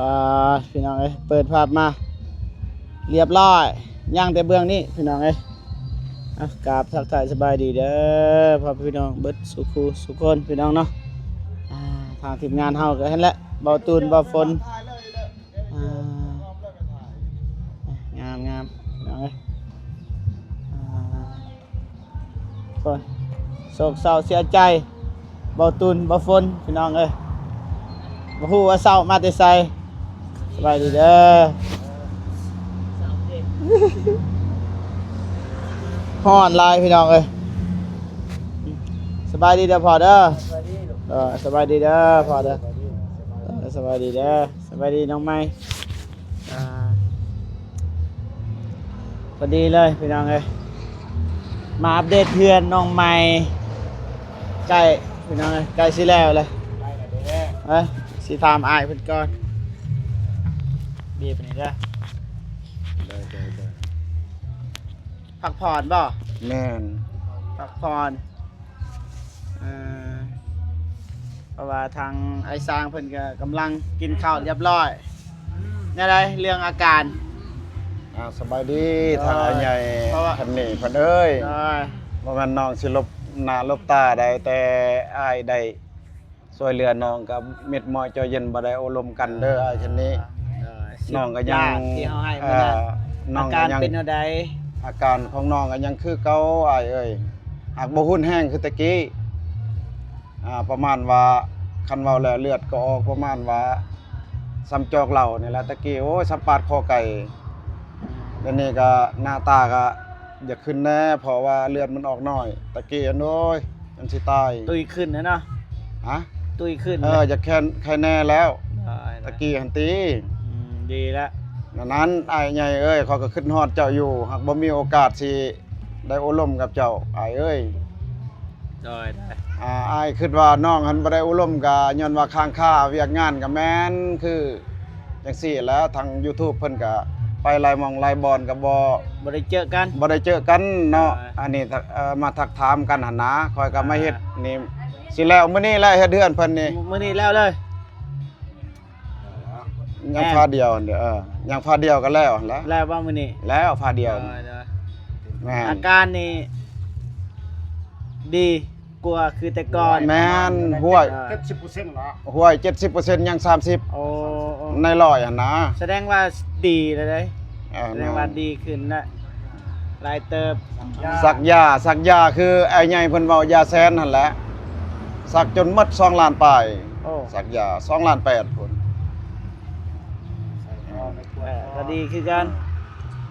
ອ່າ ພີ່ນ້ອງເອີຍ ເປີດພາບມາລຽບລ້ອຍ ຍັງແຕ່ເບື້ອງນີ້ພີ່ນ້ອງເອີຍ. ອ່ະ ກາບທັກທາຍສະບາຍດີເດີ ພໍ່ແມ່ພີ່ນ້ອງເບິດສູ່ຄູ່ສູ່ຄົນພີ່ນ້ອງເນາະ. ອ່າ ທາງທີມງານເຮົາກໍຫັ້ນແຫຼະ ເບົາຕູນ ເບົາຝົນ ອ່າ ງາມໆ ພີ່ນ້ອງເອີຍ. ອ່າ ໂອ້ຍ ໂສກເສົ້າເສຍໃຈ ເບົາຕູນ ເບົາຝົນ ພີ່ນ້ອງເອີຍ ບໍ່ຮູ້ວ່າເຊົ້າມາແຕ່ໃສ. ສະບາຍດີເດີ ຮ້ອນຫຼາຍພີ່ນ້ອງເອີຍ. ສະບາຍດີເດີພໍ່ເດີ ເອີ ສະບາຍດີເດີພໍ່ເດີ ເອີ ສະບາຍດີເດີ ສະບາຍດີນ້ອງໃໝ່. ອ່າ ພໍດີເລີຍພີ່ນ້ອງເອີຍ ມາອັບເດດເຮືອນນ້ອງໃໝ່ ໃກ້ພີ່ນ້ອງເອີຍ ໃກ້ຊິແລ້ວແລ້ວ. ເອີ ຊິຖາມອ້າຍເພິ່ນກ່ອນ ບີບນີ້ເດີ ໄດ້ໆໆ ພັກຜ່ອນບໍ່? ແມ່ນ ພັກຜ່ອນ. ເອີ ເພາະວ່າທາງອ້າຍຊ້າງເພິ່ນກໍກຳລັງກິນເຂົ້າລຽບລ້ອຍ. ແນວໃດເລື່ອງອາການ? ອ່າ ສະບາຍດີ ໂດຍ ທາງອ້າຍໃຫຍ່ ເພາະວ່າ ຄັນນີ້ເພິ່ນເອີຍ ໂດຍ ບໍ່ແມ່ນນ້ອງຊິຫຼົບໜ້າຫຼົບຕາໃດ ແຕ່ອ້າຍໄດ້ຊ່ວຍເຫຼືອນ້ອງກັບມິດໝໍ້ເຈົ້າເຢັນ ບໍ່ໄດ້ໂອ້ລົມກັນເດີອ້າຍຄັນນີ້. ໂດຍ ນ້ອງກໍຍັງ ສິບລ້ານທີ່ເຮົາໃຫ້ ເອີ ມື້ນັ້ນ ນ້ອງກໍຍັງ ອາການເປັນແນວໃດ? ອາການຂອງນ້ອງກໍຍັງຄືເກົ່າອ້າຍເອີຍ ຫາກບໍ່ຮຸນແຮງຄືແຕ່ກີ້. ອ່າ ປະມານວ່າ ຄັນເວົ້າແລ້ວເລືອດກໍອອກ ປະມານວ່າສ່ຳຈອກເຫຼົ້ານີ້ແຫຼະ. ແຕ່ກີ້ ໂອ້ຍ ສ່ຳປາດຄໍໄກ່. ດຽວນີ້ກໍໜ້າຕາກໍຢາກຂຶ້ນແດ່ ເພາະວ່າເລືອດມັນອອກໜ້ອຍ. ແຕ່ກີ້ ໂອ້ຍ ມັນຊິຕາຍ ຕຸ້ຍຂຶ້ນແລ້ວເນາະ. ຮະ? ຕຸ້ຍຂຶ້ນ ເອີ ແລ້ວ ຢາກແຄ່ນ ໄຄແນ່ແລ້ວ. ຕະກີ້ຫັ້ນຕິ. ອືມ ດີແລ້ວ. ນັ້ນໆ ອ້າຍໃຫຍ່ເອີຍ ຂ້ອຍກໍຄິດຮອດເຈົ້າຢູ່ ຫາກບໍ່ມີໂອກາດຊິໄດ້ໂອ້ລົມກັບເຈົ້າ ອ້າຍເອີຍ. ໂດຍໆ ອ່າ ອ້າຍຄິດວ່ານ້ອງຫັ້ນບໍ່ໄດ້ໂອ້ລົມ ກະຍ້ອນວ່າຄ້າງຄາວຽກງານ ກະແມ່ນຄືຈັ່ງຊີ້ແຫຼະ. ທາງຢູທູບເພິ່ນກະໄປຫຼາຍໝ່ອງຫຼາຍບ່ອນ ກະບໍ່ ບໍ່ໄດ້ເຈີກັນ ບໍ່ໄດ້ເຈີກັນເນາະ. ໂດຍ ອັນນີ້ ເອີ ມາທັກຖາມກັນຫັ້ນນະ ຂ້ອຍກໍມາເຮັດນີ້ ອ່າ ຊິແລ້ວມື້ນີ້ແຫຼະ ເຮັດເຮືອນເພິ່ນນີ້ ມື້ນີ້ແລ້ວເລີຍ. ຍັງ ແມ່ນ ຝາດຽວຫັ້ນເດ ເອີ ຍັງຝາດຽວກໍແລ້ວຫັ້ນແຫຼະ. ແລ້ວບໍ່ມື້ນີ້? ແລ້ວຝາດຽວ. ໂດຍໆ ແມ່ນ ອາການນີ້ດີກວ່າຄືແຕ່ກ່ອນ. ແມ່ນ ຫ້ວຍ ເອີ ເຈັດສິບເປີເຊັນລະ ຫ້ວຍ ເຈັດສິບເປີເຊັນ ຍັງສາມສິບ ໂອ້ ໃນຮ້ອຍຫັ້ນນະ. ສະແດງວ່າດີແລ້ວເດ້. ເອີ ສະແດງວ່າ ແມ່ນ ດີຂຶ້ນແລ້ວ. ຫຼາຍເຕີບ. ສັກຢາ ສັກຢາຄືອ້າຍໃຫຍ່ເພິ່ນເວົ້າ ຢາແສນຫັ້ນແຫຼະ ສັກຈົນໝົດສອງລ້ານປາຍ. ໂອ້ ສັກຢາສອງລ້ານແປດພຸ້ນ. ເອີ ກໍດີຄືກັນ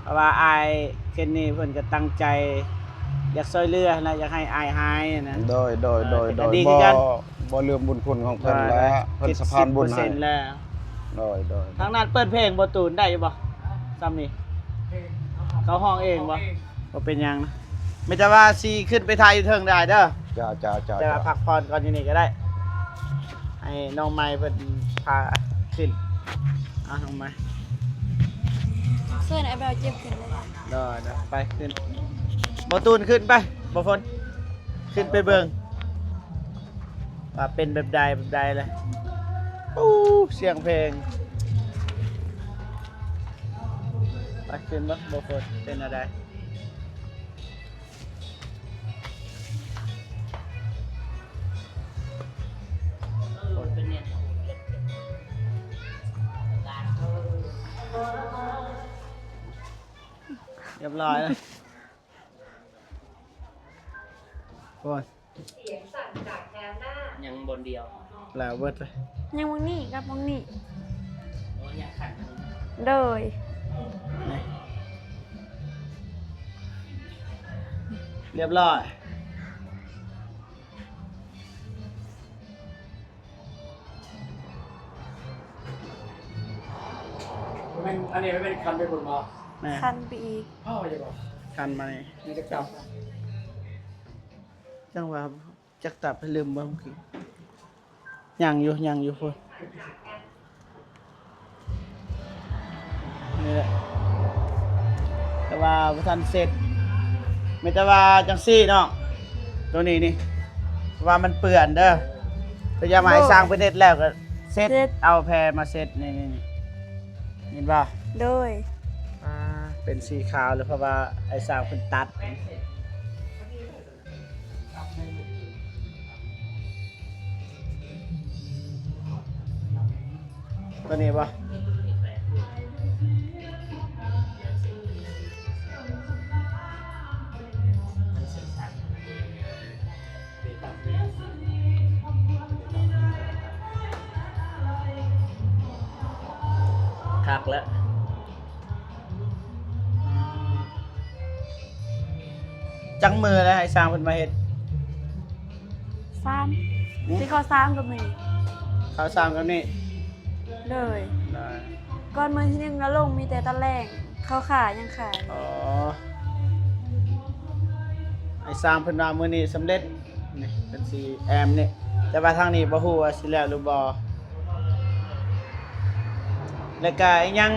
ເພາະວ່າອ້າຍເຄນນີເພິ່ນກໍຕັ້ງໃຈຢາກຊ່ວຍເຫຼືອນະ ຢາກໃຫ້ອ້າຍຫາຍນະ. ໂດຍ ໂດຍ ເອີ ໂດຍ ກໍ ໂດຍ ດີຄືກັນ ບໍ່ ບໍ່ລືມບຸນຄຸນຂອງເພິ່ນແຫຼະ. ໂດຍ ເພິ່ນສະພານບຸນໃຫ້. ເຈັດສິບເປີເຊັນແລ້ວ. ໂດຍ ໂດຍ ທາງນັ້ນເປີດເພງບໍ່ ຕູນ ໄດ້ຢູ່ບໍ່? ຊ່ຳນີ້ ເຂົາຮ້ອງເອງບໍ່? ບໍ່ເປັນຫຍັງນະ ມີແຕ່ວ່າຊິຂຶ້ນໄປຖ່າຍຢູ່ເທິງໄດ້ເດີ. ຈ້າໆໆໆ ແຕ່ວ່າພັກຜ່ອນກ່ອນຢູ່ນີ້ກໍໄດ້ ໃຫ້ນ້ອງໃໝ່ເພິ່ນພາຂຶ້ນ. ເອົານ້ອງໃໝ່ ເຊີນອ້າຍບ່າວເຈັບຂຶ້ນເລີຍ. ໂດຍໆ ໄປຂຶ້ນ ບໍ່ຕູນ ຂຶ້ນໄປ ບໍ່ຝົນ ຂຶ້ນໄປເບິ່ງ ວ່າເປັນແບບໃດ ແບບໃດແຫຼະ. ໂອ້ ສຽງເພງ ໄປຂຶ້ນເບິ່ງ ບໍ່ຝົນ ເປັນແນວໃດ. ຮຽບຮ້ອຍແລ້ວ ໂອ້ຍ ຍັງບ່ອນດຽວ ແລ້ວເບິດເລີຍ ຍັງໝ່ອງນີ້ກັບໝ່ອງນີ້. ໂອ້ ຍັງຂັນ ໂດຍ ນີ້ ຮຽບຮ້ອຍ. ແມ່ນ ອັນນີ້ມັນເປັນຄັນໄປພຸ້ນບໍ່? ແມ່ນ ຄັນໄປອີກ. ພໍຢູ່ບໍ່? ຄັນມານີ້ ຍັງຈັກຕັບ? ຈັ່ງວ່າຈັກຕັບ ໃຫ້ລືມເບິ່ງກີ້. ຍັງຢູ່ ຍັງຢູ່ພຸ້ນ. ນີ້ແຫຼະ ແຕ່ວ່າບໍ່ທັນເຊັດ ມີແຕ່ວ່າຈັ່ງຊີ້ເນາະ ໂຕນີ້ນີ້ ເພາະວ່າມັນເປື້ອນເດີ. ພະຍາມາໃຫ້ ໂດຍ ສ້າງເພິ່ນເຮັດແລ້ວກໍເຊັດ ເຊັດ ເອົາແພມາເຊັດ ນີ້ ນີ້ ເຫັນບໍ່? ໂດຍ ອ່າ ເປັນສີຂາວແລ້ວ ເພາະວ່າໄອ້ຊ່າງເພິ່ນຕັດ. ຕົວນີ້ບໍ່? ຄັກແລ້ວ. ອືມ ຈັກມື້ແລ້ວ ໄອ້ຊ່າງເພິ່ນມາເຮັດ? ສາມ ຫືມ ຊິເຂົ້າສາມກັບມື້ນີ້ ເຂົ້າສາມກັບນີ້. ໂດຍ ໂດຍ ກ່ອນມື້ທີໜຶ່ງລະລົງມີແຕ່ຕອນແລງ ເຂົ້າຂາຍັງຂາ. ອໍ ໄອ້ຊ່າງເພິ່ນວ່າມື້ນີ້ສຳເລັດ ນີ້ເພິ່ນຊິແອ້ມນີ້ ແຕ່ວ່າທາງນີ້ບໍ່ຮູ້ວ່າຊິແລ້ວຫຼືບໍ່. ແລ້ວກະອີ່ຫຍັງ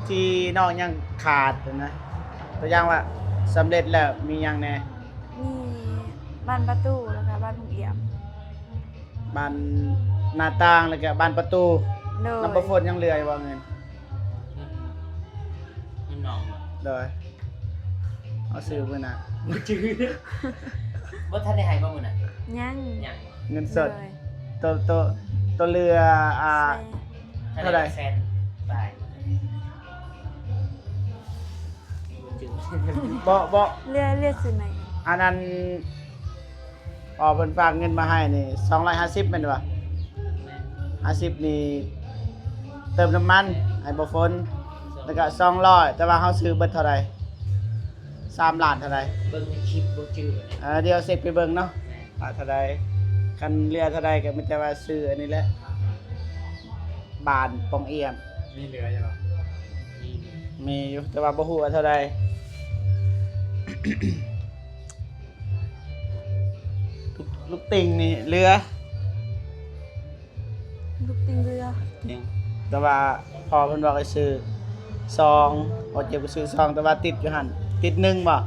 ທີ່ນ້ອງຍັງຂາດນະ? ຕົວຢ່າງວ່າສຳເລັດແລ້ວມີຫຍັງແດ່? ມີບານປະຕູ ແລ້ວກະບານຜົງອຽມ. ບານໜ້າຕ່າງ ແລ້ວກະບານປະຕູ. ໂດຍ ນຳບໍ່ຝົນຍັງເຫຼືອຢູ່ບໍ່ເງິນ? ເງິນ ເງິນນ້ອງບໍ່? ໂດຍ ເອົາຊື້ມື້ໜ້າ ບໍ່ຈື່ ບໍ່ທັນໄດ້ໃຫ້ບໍ່ມື້ນັ້ນ? ຍັງ ຍັງ ເງິນສົດ. ໂດຍ ໂຕ ໂຕ ໂຕເຫຼືອ ອ່າ ເທົ່າໃດ? ແສນປາຍ. ບໍ່ ບໍ່ ເຫຼືອ ເຫຼືອຊື້ໃໝ່. ອັນນັ້ນ ພໍ່ເພິ່ນຝາກເງິນມາໃຫ້ນີ້ ສອງຮ້ອຍຫ້າສິບແມ່ນບໍ່? ຫ້າສິບນີ້ເຕີມນ້ຳມັນໃຫ້ບໍ່ຝົນ ແລ້ວກະສອງຮ້ອຍ ແຕ່ວ່າເຮົາຊື້ເບິດເທົ່າໃດ? ສາມລ້ານເທົ່າໃດ? ເບິ່ງໃນຄລິບບໍ່ຈື່. ເອີ ດຽວເຊັກໄປເບິ່ງເນາະ ແມ່ນ ວ່າເທົ່າໃດ. ຄັນເຫຼືອເທົ່າໃດກະມີແຕ່ວ່າຊື້ອັນນີ້ແຫຼະ ບານປ່ອງອຽມ. ມີເຫຼືອຢູ່ບໍ່? ມີ ມີຢູ່ ແຕ່ວ່າບໍ່ຮູ້ວ່າເທົ່າໃດ. ລູກ ລູກຕິ່ງນີ້ເຫຼືອ ລູກຕິ່ງເຫຼືອ ແຕ່ວ່າພໍ່ເພິ່ນບອກໃຫ້ຊື້ສອງ ບໍ່ເຈັບກໍຊື້ສອງ ແຕ່ວ່າຕິດຢູ່ຫັ້ນ ຕິດໜຶ່ງບໍ່?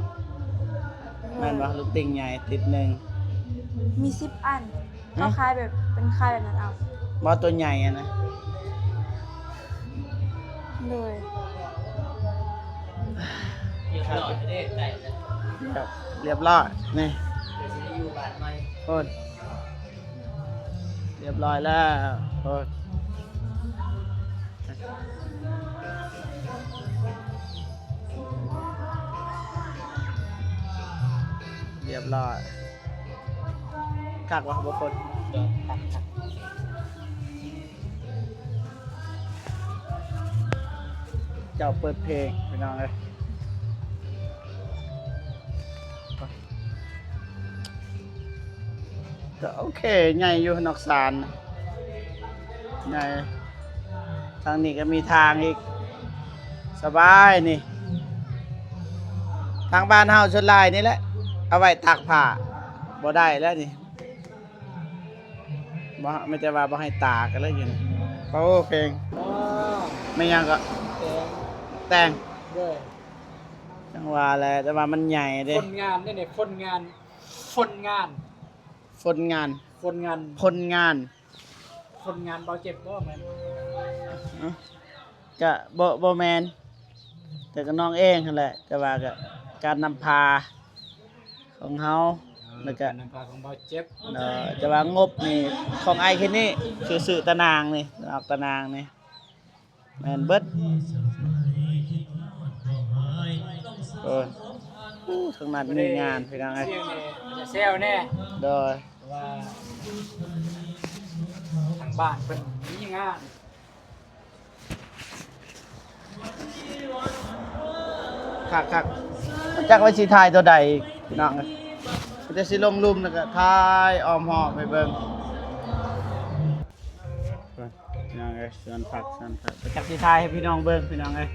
ແມ່ນບໍ່? ລູກຕິ່ງໃຫຍ່ຕິດໜຶ່ງ ມີສິບອັນ. ຮະ? ເຂົາຂາຍແບບ ເປັນຂາຍແບບນັ້ນເອົາ. ບໍ່ ຕົວໃຫຍ່ຫັ້ນນະ. ໂດຍ ຮຽບຮ້ອຍເດ້ ໃກ້ແລ້ວ ຮຽບ ຮຽບຮ້ອຍນີ້ ດຽວຊິໄດ້ຢູ່ບ້ານໃໝ່ ໂອ້ຍ ຮຽບຮ້ອຍແລ້ວ ໂອ້ຍ. ຮຽບຮ້ອຍ ຄັກບໍ່ ບໍ່ຄົນ ຄັກ ຄັກ ເຈົ້າເປີດເພງ ພີ່ນ້ອງເອີຍ. ກະໂອເຄ ໃຫຍ່ຢູ່ນອກສານ ໃຫຍ່. ທາງນີ້ກະມີທາງອີກ ສະບາຍນີ້. ທາງບ້ານເຮົາສ່ວນຫຼາຍນີ້ແຫຼະ ເອົາໄວ້ຕາກຜ້າ ບໍ່ໄດ້ແລ້ວນີ້. ບໍ່ ມີແຕ່ວ່າບໍ່ໃຫ້ຕາກກັນເລີຍຢູ່ນີ້. ໂອ້ ເພງ ອໍ ແມ່ນຫຍັງເກາະ? ແຕ່ງ ແຕ່ງ ເດີ ຈັ່ງວ່າແຫຼະ ແຕ່ວ່າມັນໃຫຍ່ເດ້. ຜົນງານເດ້ນີ້ ຜົນງານ ຜົນງານ ຜົນງານ ຜົນງານ ຜົນງານ ຜົນງານເບົາເຈັບບໍ່ແມ່ນ? ຮະ? ກະບໍ່ ບໍ່ແມ່ນ ແຕ່ກະນ້ອງເອງຫັ້ນແຫຼະ ແຕ່ວ່າກະການນຳພາຂອງເຮົາ ແລ້ວກະການນຳພາຂອງເບົາເຈັບ ເອີ ແຕ່ວ່າງົບນີ້ຂອງອ້າຍເຄນນີ້ ຊື້ ຊື້ຕາໜ່າງນີ້ ອອກຕາໜ່າງນີ້ ແມ່ນເບິດ. ເອີ ໂອ້ ທາງນັ້ນມີງານ ພີ່ນ້ອງເອີຍ ແຊວແດ່ ໂດຍ ເພາະວ່າທາງບ້ານເພິ່ນມີງານ. ຄັກໆ ຈັກວ່າຊິຖ່າຍຕົວໃດ ພີ່ນ້ອງເອີຍ ມີແຕ່ຊິລົງລຸ່ມ ແລ້ວກະຖ່າຍອ້ອມຮອບໃຫ້ເບິ່ງ ພີ່ນ້ອງເອີຍ. ສວນຜັກ ສວນຜັກ ຈັກຊິຖ່າຍໃຫ້ພີ່ນ້ອງເບິ່ງ ພີ່ນ້ອງເອີຍ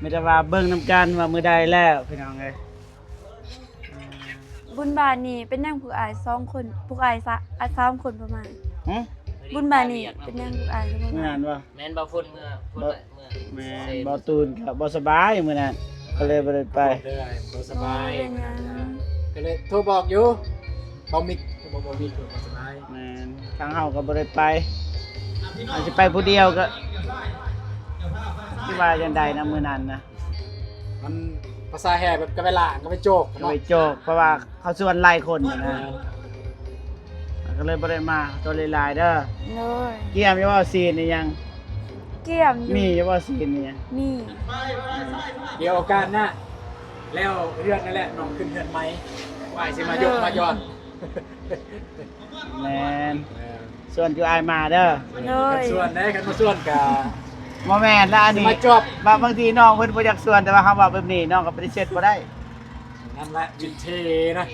ມີແຕ່ວ່າເບິ່ງນຳກັນວ່າມື້ໃດແລ້ວ ພີ່ນ້ອງເອີຍ. ບຸນບາດນີ້ເປັນຫຍັງພວກອ້າຍສອງຄົນ ພວກອ້າຍສາມຄົນປະມານ? ຫື? ບຸນບາດນີ້ເປັນຫຍັງພວກອ້າຍຄືປະມານ? ແມ່ນບໍ່? ແມ່ນບໍ່? ພຸ້ນເມືອ ພຸ້ນເມືອ ແມ່ນ ບໍ່ຕູນກະບໍ່ສະບາຍມື້ນັ້ນ ກະເລີຍບໍ່ໄດ້ໄປ ບໍ່ສະບາຍ ກະເລີຍໂທບອກຢູ່ ບໍ່ມີ ບໍ່ມີ ບໍ່ສະບາຍ ແມ່ນ ທາງເຮົາກະບໍ່ໄດ້ໄປ ອາດຊິໄປຜູ້ດຽວກະ ທີ່ວ່າຈັ່ງໃດນະມື້ນັ້ນນະ? ມັນພາສາແຮ່ແບບກະໄປລ້າງ ກະໄປໂຈກ ກະໄປໂຈກ ເນາະ ເພາະວ່າເຂົາຊວນຫຼາຍຄົນນະ ເອີ ກະເລີຍບໍ່ໄດ້ມາ ໂຕຫຼາຍໆເດີ. ໂດຍ. ກຽມຢູ່ບໍ່ ຊີ້ນອີ່ຫຍັງ? ກຽມຢູ່. ມີຢູ່ບໍ່ ຊີ້ນອີ່ຫຍັງ? ມີ. ດຽວໂອກາດໜ້າ ແລ້ວເຮືອນນັ້ນແຫຼະ ນ້ອງຂຶ້ນເຮືອນໃໝ່ ອ້າຍຊິມາຍົກມາຢອນ. ແມ່ນ ເອີ ຊວນຢູ່ອ້າຍມາເດີ. ໂດຍ. ຄັນຊວນເດ້ ຄັນບໍ່ຊວນກະ ບໍ່ແມ່ນລະ ອັນນີ້ ມາຈອບ ບາງ ບາງທີນ້ອງເພິ່ນບໍ່ຢາກຊວນ ແຕ່ວ່າເຮົາເວົ້າແບບນີ້ ນ້ອງກະປະຕິເສດບໍ່ໄດ້. ນັ້ນແຫຼະ ວິນເທນະ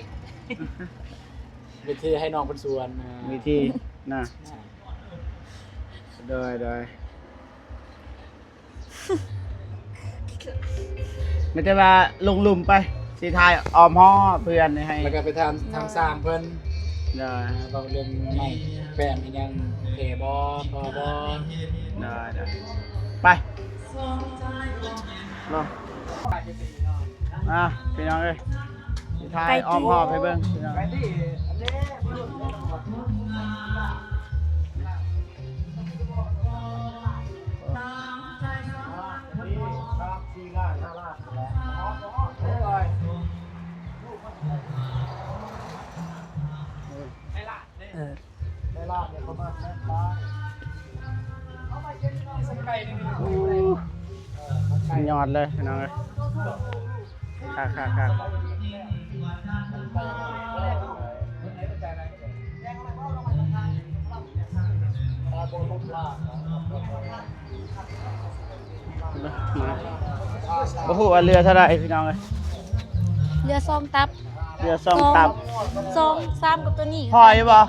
ວິນເທໃຫ້ນ້ອງເພິ່ນຊວນ ເອີ ວິນເທນະ. ໂດຍ ໂດຍ. ມີແຕ່ວ່າລົງລຸ່ມໄປ ຊິຖ່າຍອ້ອມຮອບເພື່ອນໃຫ້ ແລ້ວກະໄປຖາມທາງຊ່າງເພິ່ນ. ໂດຍ. ເວົ້າເລື່ອງໄມ້ແປ້ນອີ່ຫຍັງ ເພບໍ່ ພໍບໍ່. ໂດຍ ໂດຍ. ໄປ ເນາະ ອ່າ ພີ່ນ້ອງເອີຍ. ຊິຖ່າຍອ້ອມຮອບໃຫ້ເບິ່ງ ພີ່ນ້ອງ. ເອີ. ສຸດຍອດເລີຍພີ່ນ້ອງເອີຍ. ຄັກໆໆ. ມາ ບໍ່ຮູ້ວ່າເຫຼືອເທົ່າໃດພີ່ນ້ອງເອີຍ. ເຫຼືອສອງຕັບ. ເຫຼືອສອງຕັບ ສອງ ສອງ ສາມກັບໂຕນີ້ ພໍຢູ່ບໍ່?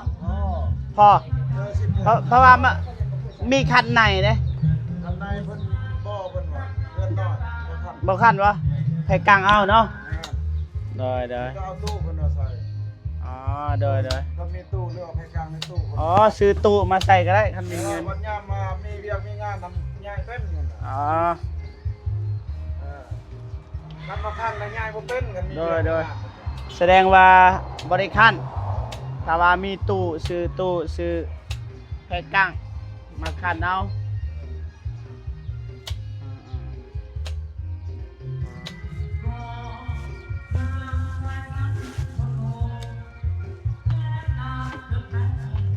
ພໍ. ເພາະ ເພາະວ່າ ມີຄັນໃນເດ້. ຄັນໃນເພິ່ນບໍ່ ເພິ່ນວ່າເຮືອນນ້ອຍ ບໍ່ຄັນ ບໍ່ຄັນບໍ່? ໃຫ້ກາງເອົາເນາະ. ແມ່ນ. ໂດຍ ໂດຍ. ກໍເອົາຕູ້ເພິ່ນມາໃສ່. ອໍ ໂດຍ ໂດຍ. ກໍມີຕູ້ ຫຼືເອົາໃຫ້ກາງໃນຕູ້ເພິ່ນ. ອໍ ຊື້ຕູ້ມາໃສ່ກໍໄດ້ ຄັນມີເງິນ. ເອີ ບັດຍາມວ່າມີວຽກມີງານນຳ ຍ້າຍເປັນເງິນ. ອໍ ເອີ. ນຳມາຄັນລະຍ້າຍບໍ່ເປັນກັນ. ໂດຍ ໂດຍ. ສະແດງວ່າບໍ່ໄດ້ຄັນ ຖ້າວ່າມີຕູ້ ຊື້ຕູ້ ຊື້ແພກັງມາຄັນເອົາ.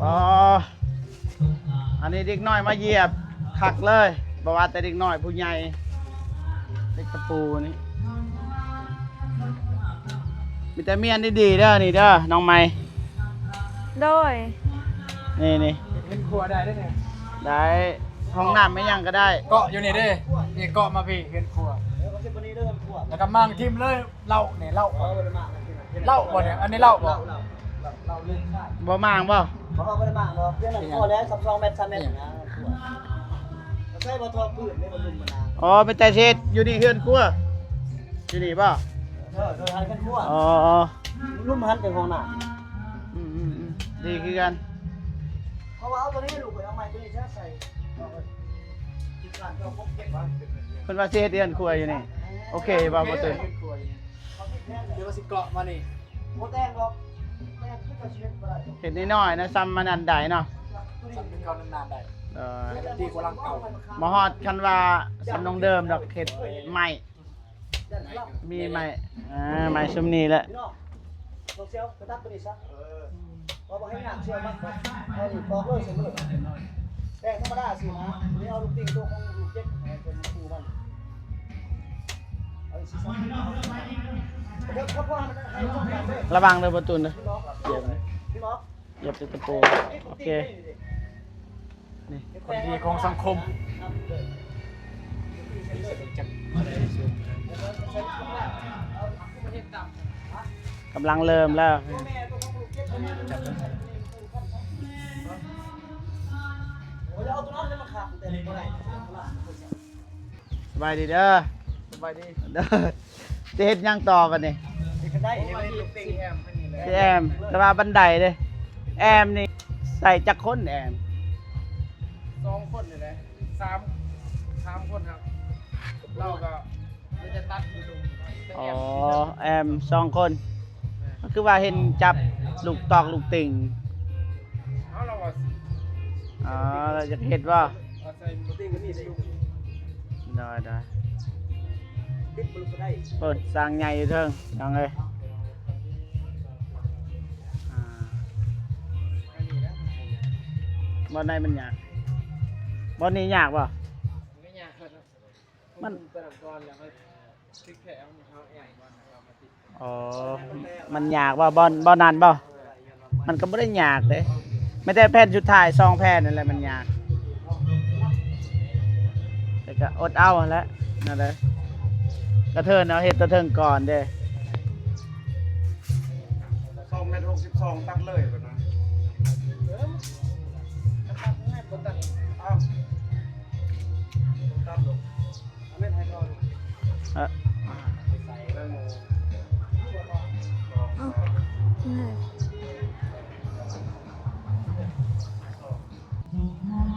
ອໍ. ອັນນີ້ເດັກນ້ອຍມາຢຽບຄັກເລີຍ ບໍ່ວ່າແຕ່ເດັກນ້ອຍຜູ້ໃຫຍ່. ເຫຼັກຕະປູນີ້ ມີແຕ່ມ້ຽນດີໆເດີ ນີ້ເດີ ນ້ອງໃໝ່. ໂດຍ. ນີ້ໆ ເຮັດຄົວໄດ້ເດ້ນີ້. ໄດ້ ຫ້ອງນ້ຳອີ່ຫຍັງກະໄດ້. ເກາະຢູ່ນີ້ເດ້ ນີ້ເກາະມາພີ້ ເຮັດຄົວ ແລ້ວກະມ້າງຖິ້ມເລີຍ. ເຫຼົ້ານີ້ເຫຼົ້າບໍ່? ເຫຼົ້າບໍ່ນີ້? ອັນນີ້ເຫຼົ້າບໍ່? ບໍ່ມ້າງບໍ່? ບໍ່ ບໍ່ໄດ້ມ້າງດອກ ພຽງນັ້ນພໍແລ້ວ ສອງແມັດ ສາມແມັດນະ. ໃຊ້ບໍ່ ທອງພື້ນນີ້ບໍ່ ລຸ່ມມັນນະ. ອໍ ແມ່ນແຕ່ເຮັດຢູ່ນີ້ ເຮືອນຄົວຢູ່ນີ້ບໍ່? ເອີ ເຮືອນຄົວ. ອໍ ລຸ່ມຫັ້ນເປັນຫ້ອງນ້ຳ. ອືມໆໆ ດີຄືກັນ. ເພາະວ່າເອົາໂຕນີ້ລູກ ເອົາໄມ້ໂຕນີ້ຊະໃສ່. ເພິ່ນວ່າຊິເຮັດເຮືອນຄົວຢູ່ນີ້ ໂອເຄບໍ່ ບໍ່ເຕີ? ເຮືອນຄົວຢູ່ນີ້ ຫຼືວ່າຊິເກາະມານີ້? ບໍ່ແຕ່ງດອກ ແຕ່ງຄືເຂົາຊິເຮັດບໍ່ໄດ້. ເຮັດນ້ອຍໆນະ ຊ່ຳມັນອັນໃດເນາະ ຊ່ຳເກົ່ານັ້ນນານໄດ້. ເອີ ດີກວ່າຫຼັງເກົ່າ. ບໍ່ຮອດຄັນວ່າຊ່ຳນ້ອງເດີມດອກ ເຮັດໃໝ່ ມີໃໝ່ ອ່າ ໃໝ່ຊຸມນີ້ແຫຼະ. ນ້ອງ ນ້ອງເຊວ ໄປຕັດໂຕນີ້ຊະ. ເອີ ບໍ່ ບໍ່ໃຫ້ຍາກ ເຊວມັນ ເອົານີ້ປອກເລີຍ ເຊວເລີຍ. ແຕ່ງທຳມະດາຊິນະ ນີ້ເອົາລູກຕິ່ງໂຕຂອງລູກເຈັດໃຫ້ເປັນຄູ່ມັນ. ລະວັງເດີ ປະຕູນເດີ ຢຽບເດີ ຢຽບຕະປູ. ໂອເຄ ນີ້ ຄົນດີຂອງສັງຄົມ. ກຳລັງເລີ່ມແລ້ວ. ສະບາຍດີເດີ. ສະບາຍດີເດີ. ຈະເຮັດຫຍັງຕໍ່ບັດນີ້? ຊິແອ້ມ ແຕ່ວ່າບັນໄດເດ້ ແອ້ມນີ້ໃສ່ຈັກຄົນແອ້ມ? ສອງຄົນນີ້ແຫຼະ ສາມ ສາມຄົນຫັ້ນ ລາວກະມີແຕ່ຕັດຢູ່. ອໍ ແອ້ມສອງຄົນ. ແມ່ນ. ຄືວ່າເຫັນຈັບລູກຕອກລູກຕິ່ງ. ເອົາ ລາວວ່າຊິ ອໍ ລາວຢາກເຮັດບໍ່? ເອົາໃສ່ລູກຕິ່ງກະມີແຕ່ລູກ ໂດຍໆ ຕິດບໍ່ໄດ້ ໂອ້ຍ ສ້າງໃຫຍ່ຢູ່ເທິງ ນ້ອງເອີຍ ອ່າ ບ່ອນໃດມັນຍາກ? ບ່ອນນີ້ຍາກບໍ່? ມັນ ອໍ ມັນຍາກບໍ່? ບ່ອນ ບ່ອນນັ້ນບໍ່? ມັນກໍບໍ່ໄດ້ຍາກເດ້ ມີແຕ່ແຜ່ນສຸດທ້າຍສອງແຜ່ນນັ້ນແຫຼະມັນຍາກ ແຕ່ກໍອົດເອົາຫັ້ນແຫຼະ ນັ້ນແຫຼະ ກະເທີນເອົາເຮັດຕົວເທິງກ່ອນເດ້ ສອງແມັດຫົກສິບສອງ ຕັດເລີຍ ເພິ່ນວ່າ ເອີ ຕັດເລີຍ ເອີ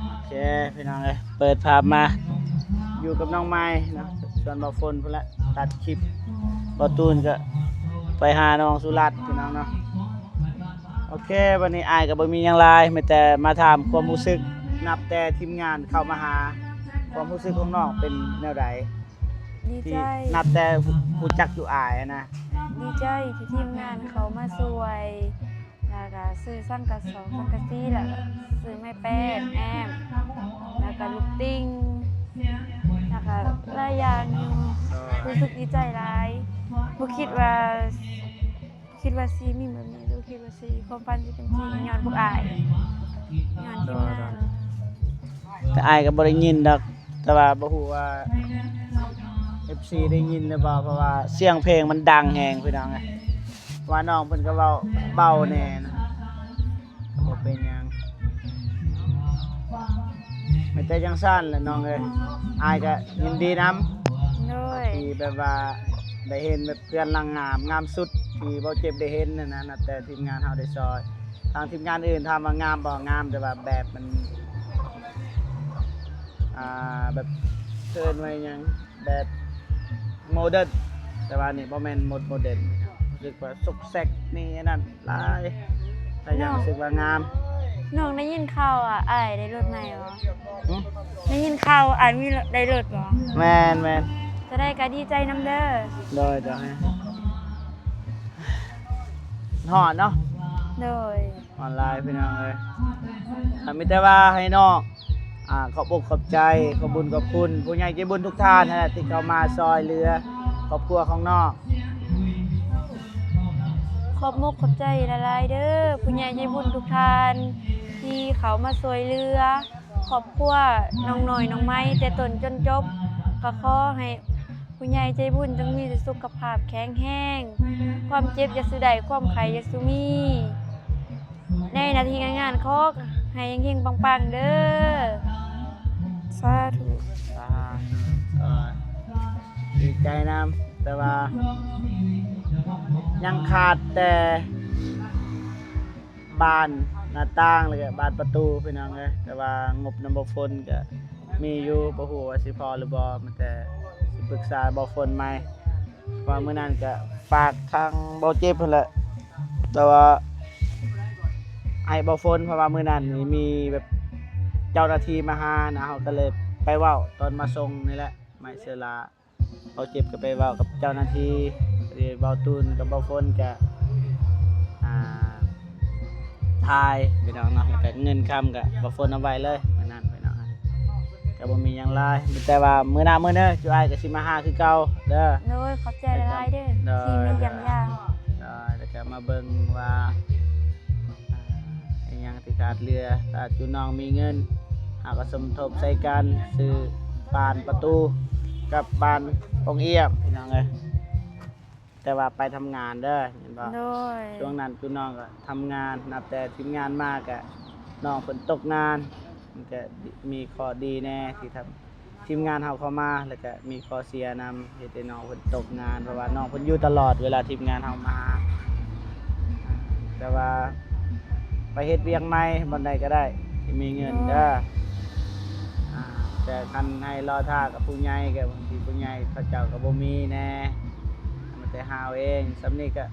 ໂອເຄ ພີ່ນ້ອງເອີຍ ເປີດພາບມາ ຢູ່ກັບນ້ອງໃໝ່ເນາະ ສ່ວນບ່າວຝົນພຸ້ນແຫຼະ ຕັດຄລິບ ບ່າວຕູນກໍໄປຫານ້ອງສຸລັດ ພີ່ນ້ອງເນາະ. ໂອເຄ ບັດນີ້ອ້າຍກໍບໍ່ມີຫຍັງຫຼາຍ ມີແຕ່ມາຖາມຄວາມຮູ້ສຶກ ນັບແຕ່ທີມງານເຂົ້າມາຫາ ຄວາມຮູ້ສຶກຂອງນ້ອງເປັນແນວໃດ? ດີໃຈ ທີ່ນັບແຕ່ຮູ້ຈັກຢູ່ອ້າຍນະ ດີໃຈທີ່ທີມງານເຂົ້າມາຊ່ວຍ ແລ້ວກໍຊື້ສັງກະສອງ ສັງກະສີ ແລ້ວກໍຊື້ໄມ້ແປ້ນ ແອ້ມ ແລ້ວກໍລູກຕິ່ງ ແລ້ວກໍຫຼາຍຢ່າງຢູ່ ຮູ້ສຶກດີໃຈຫຼາຍ ບໍ່ຄິດວ່າ ຄິດວ່າຊິມີແບບນີ້ ບໍ່ຄິດວ່າຊິ ຄວາມຝັນຊິເປັນຈິງ ຍ້ອນພວກອ້າຍ ຍ້ອນທີມງານ ແຕ່ອ້າຍກໍບໍ່ໄດ້ຍິນດອກ ແຕ່ວ່າບໍ່ຮູ້ວ່າເອັຟຊີໄດ້ຍິນຫຼືບໍ່ ເພາະວ່າສຽງເພງມັນດັງແຮງ ພີ່ນ້ອງເອີຍ ວ່ານ້ອງເພິ່ນກໍເວົ້າເບົາແດ່ນະ ບໍ່ເປັນຫຍັງ ມີແຕ່ຈັ່ງຊັ້ນແຫຼະນ້ອງເອີຍ ອ້າຍກໍຍິນດີນຳ ໂດຍ ທີ່ແບບວ່າໄດ້ເຫັນແບບເຮືອນຫຼັງງາມ ງາມສຸດທີ່ເບົາເຈັບໄດ້ເຫັນນັ້ນນະ ນັບແຕ່ທີມງານເຮົາໄດ້ຊ່ອຍ ທາງທີມງານອື່ນຖາມວ່າງາມບໍ່? ງາມ ແຕ່ວ່າແບບມັນ ອ່າ ແບບ ເອີ້ນວ່າຫຍັງ ແບບໂມເດີນ ແຕ່ວ່ານີ້ບໍ່ແມ່ນໂມ ໂມເດີນ ຮູ້ສຶກວ່າຊອກແຊກນີ້ອັນນັ້ນຫຼາຍ ແຕ່ຍັງ ນ້ອງ ຮູ້ສຶກວ່າງາມ. ນ້ອງໄດ້ຍິນຂ່າວວ່າອ້າຍໄດ້ລົດໃໝ່ບໍ່? ຫຶ? ໄດ້ຍິນຂ່າວວ່າອ້າຍມີ ໄດ້ລົດບໍ່? ແມ່ນໆ ເທົ່າໃດກໍດີໃຈນຳເດີ. ໂດຍໆ ຮ້ອນເນາະ. ໂດຍ. ອອນລາຍ ພີ່ນ້ອງເອີຍ ກໍມີແຕ່ວ່າໃຫ້ນ້ອງ ອ່າ ຂອບອົກຂອບໃຈ ຂອບບຸນຂອບຄຸນຜູ້ໃຫຍ່ໃຈບຸນທຸກທ່ານຫັ້ນແຫຼະ ທີ່ເຂົ້າມາຊ່ອຍເຫຼືອຄອບຄົວຂອງນ້ອງ. ຂອບອົກຂອບໃຈຫຼາຍໆເດີ ຜູ້ໃຫຍ່ໃຈບຸນທຸກທ່ານ ທີ່ເຂົ້າມາຊ່ວຍເຫຼືອຄອບຄົວນ້ອງນ້ອຍນ້ອງໃໝ່ ແຕ່ຕົ້ນຈົນຈົບ. ກໍຂໍໃຫ້ ຜູ້ໃຫຍ່ໃຈບຸນຈົ່ງມີແຕ່ສຸຂະພາບແຂງແຮງ, ຄວາມເຈັບຢ່າສູ່ໄດ້, ຄວາມໄຂ້ຢ່າສູ່ມີ. ໃນໜ້າທີ່ການງານ ຂໍໃຫ້ເຮັງໆ ປັງໆ ເດີ. ສາທຸ. ອ່າ ກໍດີໃຈນຳ, ແຕ່ວ່າຍັງຂາດແຕ່ ບານໜ້າຕ່າງ ແລ້ວກໍບານປະຕູ ພີ່ນ້ອງເອີຍ. ແຕ່ວ່າງົບນຳບໍ່ຝົນກໍມີຢູ່, ບໍ່ຮູ້ວ່າຊິພໍຫຼືບໍ່, ມີແຕ່ຊິປຶກສາບໍ່ຝົນໃໝ່. ເພາະວ່າມື້ນັ້ນກໍຝາກທາງບໍ່ເຈັບຫັ້ນແຫຼະ, ແຕ່ວ່າໃຫ້ບໍ່ຝົນ, ເພາະວ່າມື້ນັ້ນນີ້ມີແບບເຈົ້າໜ້າທີ່ມາຫານະ, ເຮົາກໍເລີຍໄປເວົ້າຕອນມາສົ່ງນີ້ແຫຼະ, ໄມ້ເຊລາ. ເບົາເຈັບກໍໄປເວົ້າກັບເຈົ້າໜ້າທີ່, ເບົາຕູນກັບເບົາຝົນກໍ ອ່າ ຖ່າຍ ພີ່ນ້ອງເນາະ, ແລ້ວກໍເງິນຄຳກໍເບົາຝົນເອົາໄວ້ເລີຍ ມື້ນັ້ນ ພີ່ນ້ອງ. ກໍບໍ່ມີຫຍັງຫຼາຍ, ມີແຕ່ວ່າມື້ໜ້າມື້ເນີ ຈຸອ້າຍກໍຊິມາຫາຄືເກົ່າເດີ. ໂດຍ ຂອບໃຈຫຼາຍໆເດີ ໂດຍ ທີ່ມາຢ້ຽມຢາມ. ໂດຍ ແລ້ວກໍມາເບິ່ງວ່າ ອ່າ ອີຫຍັງທີ່ຂາດເຫຼືອ, ຖ້າຈຸນ້ອງມີເງິນ ເຮົາກໍສົມທົບໃສ່ກັນຊື້ບານປະຕູກັບບານປ່ອງອຽມ ພີ່ນ້ອງເອີຍ. ແຕ່ວ່າໄປທຳງານເດີ ເຫັນບໍ່? ໂດຍ. ຊ່ວງນັ້ນຈຸນ້ອງກໍທຳງານ, ນັບແຕ່ທີມງານມາກໍນ້ອງເພິ່ນຕົກງານ, ມັນກໍມີຂໍ້ດີແດ່ທີ່ທຳ ທີມງານເຮົາເຂົ້າມາ ແລ້ວກະມີຂໍ້ເສຍນຳ ເຮັດໃຫ້ນ້ອງເພິ່ນຕົກງານ, ເພາະວ່ານ້ອງເພິ່ນຢູ່ຕະຫຼອດເວລາທີມງານເຮົາມາ. ແຕ່ວ່າໄປເຮັດວຽກໃໝ່ບ່ອນໃດກໍໄດ້ທີ່ມີເງິນເດີ. ໂດຍ. ອ່າ ແຕ່ຄັນໃຫ້ລໍຖ້າກັບຜູ້ໃຫຍ່ ກໍບາງທີຜູ້ໃຫຍ່ເຂົາເຈົ້າກໍບໍ່ມີແດ່, ມີແຕ່ຫາເອົາເອງ. ສ່ຳນີ້ກໍ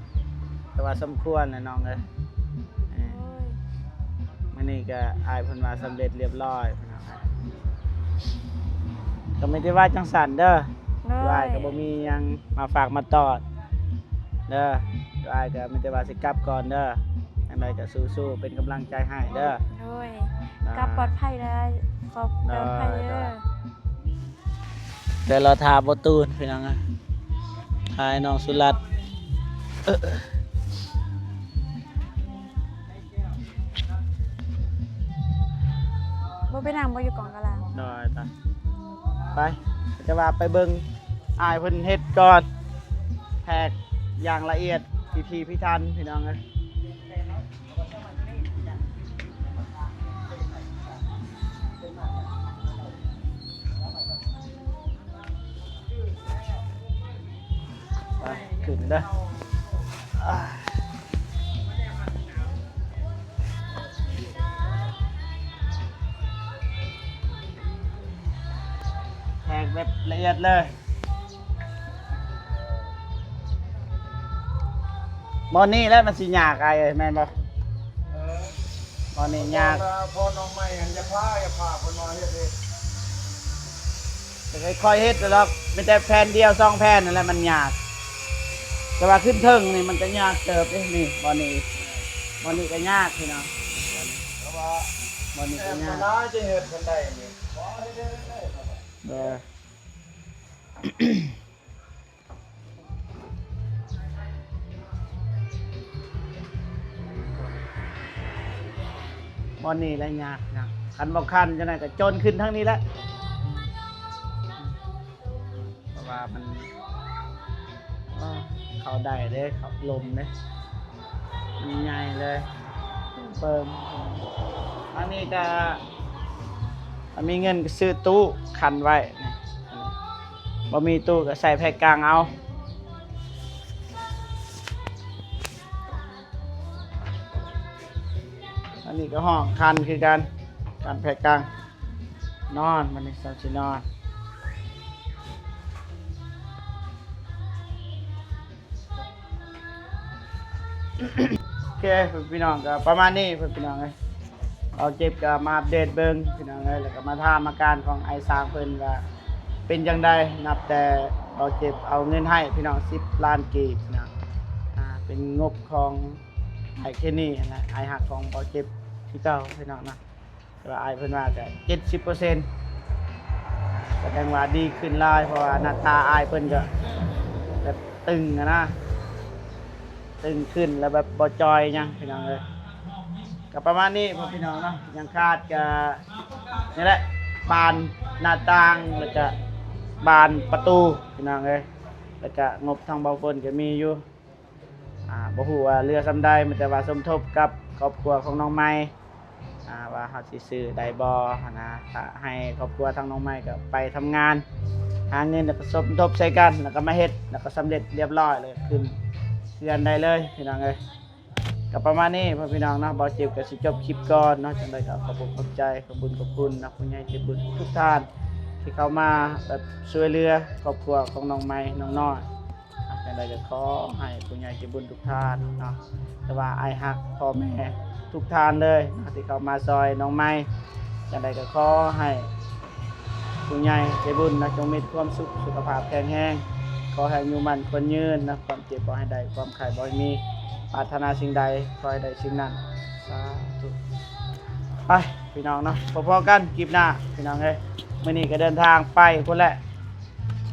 ແຕ່ວ່າສົມຄວນແຫຼະນ້ອງເອີຍ. ເອີ ໂດຍ. ມື້ນີ້ກໍອ້າຍເພິ່ນວ່າສຳເລັດລຽບຮ້ອຍ ພີ່ນ້ອງ. ກໍມີແຕ່ວ່າຈັ່ງຊັ້ນເດີ. ໂດຍ ອ້າຍກໍບໍ່ມີຫຍັງມາຝາກມາຕ້ອນເດີ. ອ້າຍກໍມີແຕ່ວ່າຊິກັບກ່ອນເດີ. ຈັ່ງໃດກໍສູ້ໆ ເປັນກຳລັງໃຈໃຫ້ເດີ. ໂດຍ ອ່າ ກັບປອດໄພແລ້ວ ຂອບ ໂດຍ ປອດໄພເດີ. ໂດຍ ແຕ່ລໍຖ້າບໍ່ຕູນ ພີ່ນ້ອງເອີຍ ຖ່າຍນ້ອງສຸລັດ. ບໍ່ໄປນັ່ງບໍ່ຢູ່ກອງກະລາງ. ໂດຍ ໄປ ແຕ່ວ່າໄປເບິ່ງອ້າຍເພິ່ນເຮັດກ່ອນ ແພກຢ່າງລະອຽດ ພິຖີພິຖັນ ພີ່ນ້ອງເອີຍ. ໄປ ຂຶ້ນເດີ ແພກແບບລະອຽດເລີຍ. ບ່ອນນີ້ແຫຼະມັນຊິຍາກ ອ້າຍເອີຍ ແມ່ນບໍ່? ເອີ ບ່ອນນີ້ຍາກ. ເພາະນ້ອງໃໝ່ຫັ້ນ ຢ່າພາ ຢ່າພາເພິ່ນວ່າເຮັດເອງ. ຄ່ອຍໆເຮັດດອກ ມີແຕ່ແຜ່ນດຽວສອງແຜ່ນນັ້ນແຫຼະມັນຍາກ. ແຕ່ວ່າຂຶ້ນເທິງນີ້ມັນກໍຍາກເຕີບເດ້ ນີ້ ບ່ອນນີ້ ບ່ອນນີ້ກໍຍາກ ພີ່ນ້ອງ. ແຕ່ວ່າບ່ອນນີ້ກໍຍາກ ແອບມາຫຼາຍຈະເຮັດຄັນໄດ້ນີ້ ບໍ່ເຮັດໄດ້. ເອີ ບ່ອນນີ້ແຫຼະຍາກນະ ຄັນບໍ່ຄັນຈັ່ງໃດກໍຈົນຂຶ້ນທາງນີ້ແຫຼະ ເພາະວ່າມັນ ເອີ ເຂົ້າໄດ້ເດ້ ເຂົ້າລົມເດ້. ມັນໃຫຍ່ເລີຍ ເບິ່ງ ອັນນີ້ກະ ອັນມີເງິນກະຊື້ຕູ້ຄັນໄວ້ ບໍ່ມີຕູ້ກະໃສ່ແພກກາງເອົາ. ອັນນີ້ກະຫ້ອງຄັນຄືກັນ ຄັນແພກກາງ ນອນ ບັດນີ້ເຊົາຊິນອນ. ໂອເຄ ພີ່ນ້ອງ ກໍປະມານນີ້ພີ່ນ້ອງເອີຍ. ເຮົາເຈັບກໍມາອັບເດດເບິ່ງພີ່ນ້ອງເອີຍ ແລ້ວກໍມາຖາມອາການຂອງອ້າຍຊ້າງເພິ່ນວ່າເປັນຈັ່ງໃດ ນັບແຕ່ເຮົາເຈັບເອົາເງິນໃຫ້ພີ່ນ້ອງສິບລ້ານກີບນະ ອ່າ ເປັນງົບຂອງອ້າຍເຄນີຫັ້ນແຫຼະ ອ້າຍຮັກຂອງເຮົາເຈັບຄືເກົ່າພີ່ນ້ອງນະ. ແຕ່ວ່າອ້າຍເພິ່ນວ່າກໍເຈັດສິບເປີເຊັນ ສະແດງວ່າດີຂຶ້ນຫຼາຍ ເພາະວ່າໜ້າຕາອ້າຍເພິ່ນກໍແບບຕຶງຫັ້ນນະ ຕຶງຂຶ້ນ ແລ້ວແບບບໍ່ຈ່ອຍຫຍັງພີ່ນ້ອງເອີຍ. ກໍປະມານນີ້ພໍ່ພີ່ນ້ອງເນາະ ຍັງຂາດກໍນີ້ແຫຼະ ບານໜ້າຕ່າງ ແລ້ວກໍບານປະຕູພີ່ນ້ອງເອີຍ ແລ້ວກໍງົບທາງເບົາຝົນກໍມີຢູ່. ອ່າ ບໍ່ຮູ້ວ່າເຫຼືອສ່ຳໃດ ມີແຕ່ວ່າສົມທົບກັບຄອບຄົວຂອງນ້ອງໃໝ່ ອ່າ ວ່າເຮົາຊິຊື້ໄດ້ບໍ່ຫັ້ນນະ. ຖ້າໃຫ້ຄອບຄົວທາງນ້ອງໃໝ່ກໍໄປທຳງານ ຫາເງິນ ແລ້ວກໍສົມທົບໃສ່ກັນ ແລ້ວກໍມາເຮັດ ແລ້ວກໍສຳເລັດລຽບຮ້ອຍ ແລ້ວກໍຂຶ້ນເຮືອນໄດ້ເລີຍພີ່ນ້ອງເອີຍ. ກໍປະມານນີ້ພໍ່ພີ່ນ້ອງເນາະ ເບົາເຈັບກໍຊິຈົບຄລິບກ່ອນເນາະ. ຈັ່ງໃດກໍຂອບອົກຂອບໃຈ ຂອບບຸນຂອບຄຸນນະ ຜູ້ໃຫຍ່ໃຈບຸນທຸກທ່ານທີ່ເຂົ້າມາແບບຊ່ວຍເຫຼືອຄອບຄົວຂອງນ້ອງໃໝ່ ນ້ອງນ້ອຍ. ຈັ່ງໃດກໍຂໍໃຫ້ຜູ້ໃຫຍ່ໃຈບຸນທຸກທ່ານເນາະ ແຕ່ວ່າອ້າຍຮັກພໍ່ແມ່ທຸກທ່ານເລີຍເນາະ ທີ່ເຂົ້າມາຊ່ອຍນ້ອງໃໝ່. ຈັ່ງໃດກໍຂໍໃຫ້ຜູ້ໃຫຍ່ໃຈບຸນເນາະ ຈົ່ງມີແຕ່ຄວາມສຸກ ສຸຂະພາບແຂງແຮງ ຂໍໃຫ້ອາຍຸໝັ້ນຂວັນຍືນເນາະ ຄວາມເຈັບບໍ່ໃຫ້ໄດ້ ຄວາມໄຂ້ບໍ່ໃຫ້ມີ ປາດຖະໜາສິ່ງໃດຂໍໃຫ້ໄດ້ສິ່ງນັ້ນ ສາທຸ. ໄປພີ່ນ້ອງເນາະ ພໍ້ໆກັນຄລິບໜ້າພີ່ນ້ອງເອີຍ. ມື້ນີ້ກໍເດີນທາງໄປພຸ້ນແຫຼະ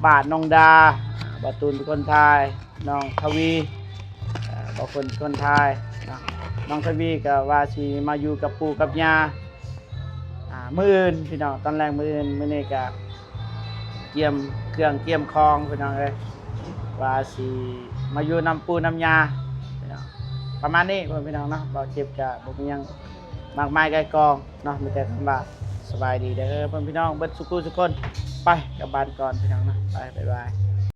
ບ້ານນ້ອງດາ ບ່າວຕູນເປັນຄົນຖ່າຍ ນ້ອງທະວີ ເອີ ບ່າວຝົນເປັນຄົນຖ່າຍເນາະ. ນ້ອງທະວີກໍວ່າຊິມາຢູ່ກັບປູ່ກັບຍ່າ ອ່າ ມື້ອື່ນພີ່ນ້ອງ ຕອນແລງມື້ອື່ນ. ມື້ນີ້ກໍກຽມເຄື່ອງກຽມຂອງພີ່ນ້ອງເອີຍ ວ່າຊິມາຢູ່ນຳປູ່ນຳຍ່າພີ່ນ້ອງ. ປະມານນີ້ພໍ່ແມ່ພີ່ນ້ອງເນາະ ເບົາເຈັບກໍບໍ່ມີຫຍັງ ມາກມາຍໄກ່ກອງເນາະ ມີແຕ່ຄຳວ່າສະບາຍດີເດີພໍ່ແມ່ພີ່ນ້ອງເບິດສູ່ຜູ້ສູ່ຄົນ. ໄປກັບບ້ານກ່ອນພີ່ນ້ອງເນາະ ໄປ ບາຍບາຍ.